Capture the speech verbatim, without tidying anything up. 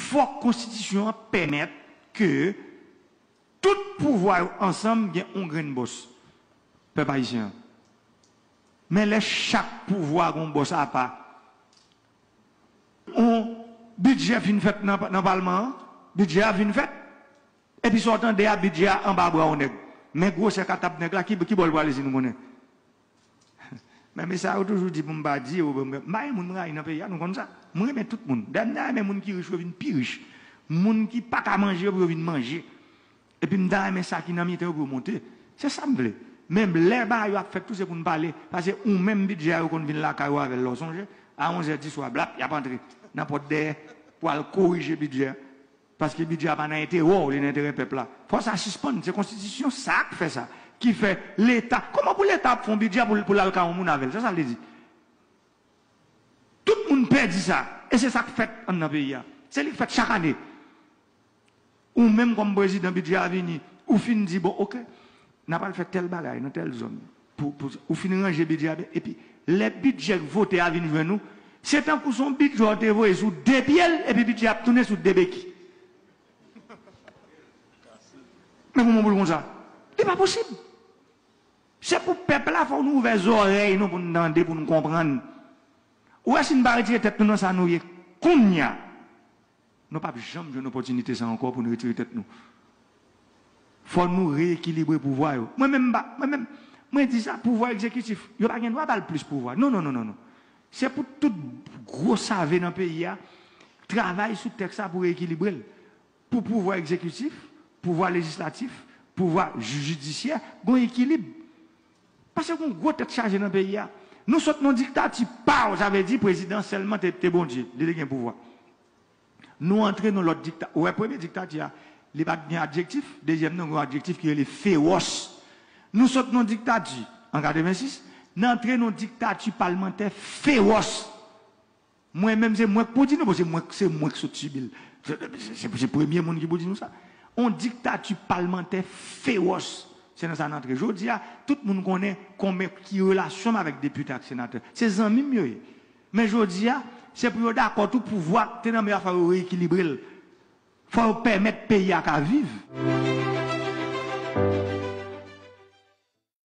Fòk konstitisyon an pèmèt ke tout pouvwa yo ansanm gen yon grenn bòs, pèp ayisyen an. Men lè chak pouvwa gen yon bòs apa, yon bidjè fin fèt nan, nan palman an, bidjè a fin fèt, epi sa w tande a, bidjè a anba bra yon nèg. Men gwosè katab nèg la, ki, ki bò l prale si nou konnen? Men, men sa yo toujou di pou m pa di yo, m pa gen moun m rayi nan peyi a, nou konn sa. Mwen renmen tout moun. Dayè, m ta renmen moun ki rich yo vin pi rich. Moun ki pa ka manje yo pou yo vin manje. Epi m ta renmen sa ki nan mitan yo pou yo monte. Se sa m vle. Men lè bagay yo ap fèt tou, se pou n pale. Paske ou menm bidjè a yo konn vin lakay ou avè l, lè w sonje. A onz è di swa, blap, y ap antre nan pòt dèyè pou al korije bidjè a. Paske bidjè a pa nan enterè w, li nan enterè pèp la. Fò sa sispann. Se konstitisyon sa k fè sa. Ki fè Leta, kòman pou Leta ap fè yon bidjè pou, pou l al ka yon moun avè l? Se sa l te di. Tout moun pè di sa. E se sa k fèt anndan peyi a. Se li k fèt chak ane. Ou menm kòm prezidan, bidjè a vini, ou fin di, bon, oke, n ap al fè tèl bagay nan tèl zòn. Pou, pou, ou fin ranje bidjè a byen, epi lè bidjè k vote a vin jwenn ou, se tankou se yon bidjè w te voye sou de pye l, epi bidjè a ap tounen sou de beki. Men kòman pou l konsa? Li pa posib. Se pou pèp la, fò nou ouvè zòrèy nou pou n tande, pou n konprann. Ou wè, si n pa retire tèt nou nan sa nou ye kounye a, nou p ap janm jwenn opòtinite sa ankò pou n retire tèt nou. Fò nou reyekilibre pouvwa yo. Mwen menm, m pa, mwen menm, mwen di sa, pouvwa egzekitif, yo pa gen dwa ba l plis pouvwa. Non, non, non, non, non. Se pou tout gwo save nan peyi a travay sou tèks sa pou reyekilibre l. Pou pouvwa egzekitif, pouvwa lejislatif, pouvwa jidisyè, gen yon ekilib. Paske gen yon gwo tèt chaje nan peyi a. Nou sot nan diktati, paw, sa vle di prezidan sèlman te, te Bondye, li te gen pouvwa. Nou antre nan lòt dikta-, ou wè, premye diktati a, li pa t gen adjektif, dezyèm nan gen yon adjektif ki rele fewòs. Nou sot nan diktati an katrevensis, n antre nan diktati palmantè fewòs. Mwen menm, se mwen k pou di nou, paske mwen, se mwen k sot sibi l. Se, se, se, se premye moun ki pou di nou sa. On diktati palmantè fewòs. Se nan sa n antre. Jodi a, tout moun konnen konbyen ki relasyon m avèk depite ak senatè. Se zanmi m yo ye. Men jodi a, se pou yo dakò tou pouvwa k te nan men yo a, fò yo reyekilibre l. Fò yo pèmèt peyi a ka viv.